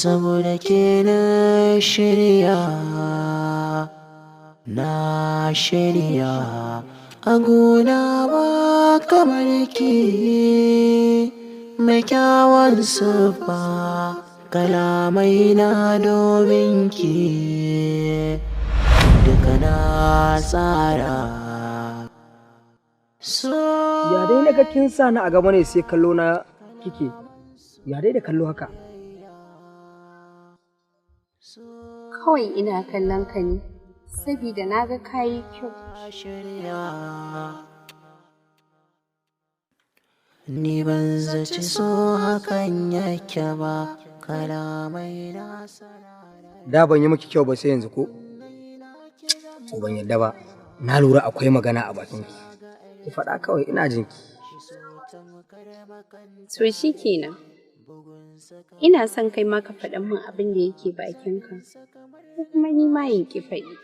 Saboda ke na shirya, na shirya. A gona ba kamar ki, mai kyawun siffa, kalamai na domin ki duka na tsara. So Ya dai na ga kin sa ni a gaba ne, sai kallo na kike. Ya dai da kallo haka? Kawai ina kallon ka ne, sabida na ga kayi kyau. Shirya. Ni ban zaci so hakan yake ba, kalamai na. Da ban yi miki kyau ba sai yanzu ko? To, ban yadda ba. Na lura akwai magana a bakin ki. Ki faɗa kawai, ina jin ki. To shi kenan. Ina son kai ma ka faɗa min abin da yake bakinka, ko kuma ni ma in ƙi faɗi.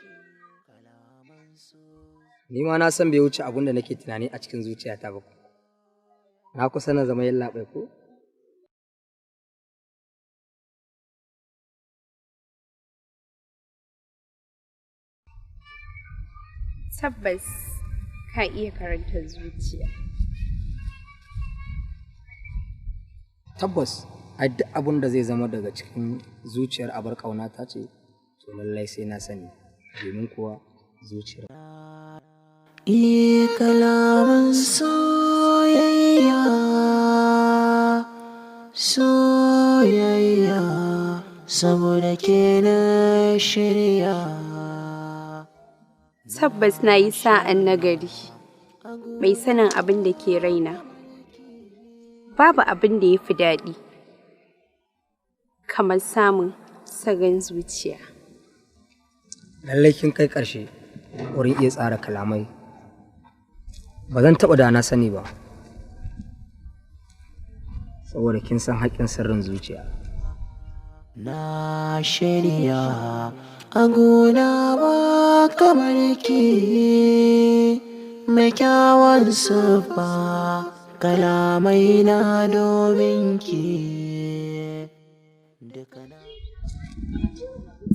Ni ma na san bai wuce abin da nake tunani a cikin zuciyata ba. Na kusa na zama yallaɓai ko? Tabbas ka iya karanta zuciya. Tabbas, a duk abin da zai zama daga cikin zuciyar abar ƙaunata ce, to lallai sai na sani, domin kuwa zuciyar. Iya kalaman soyayya, soyayya, saboda ke na shirya. Tabbas na yi sa'an nagari, mai sanin abin da ke raina. Babu abin da ya fi daɗi kamar samun sagan zuciya. Lallai kin kai ƙarshe wurin iya tsara kalamai. Ba zan taɓa da na sani ba. Saboda kin san haƙƙin sirrin zuciya. Na shirya, a gona ba kamar ki, mai kyawun siffa, kalamai na domin ki duka na.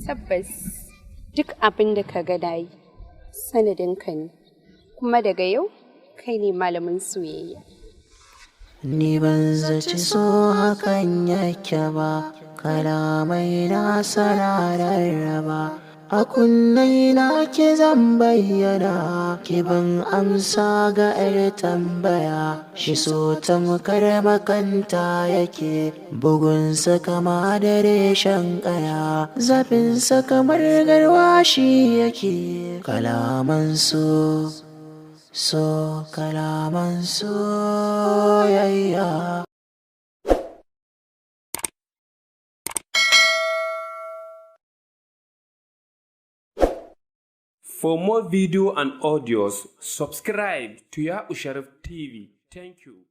Tabbas duk abin da ka ga na yi, sanadinka ne, kuma daga yau kai ne malamin soyayya. Ni ban zaci so hakan yake ba, kalamai na sararraba. A kunnai na ke zan bayyana, ki ban amsa ga 'yar tambaya. Shi so tamkar makanta yake, bugunsa kama da reshen ƙaya, zafinsa kamar garwashi yake. Kalaman so, so kalaman soyayya. For more video and audios, subscribe to Ya'u Sharif TV. Thank you.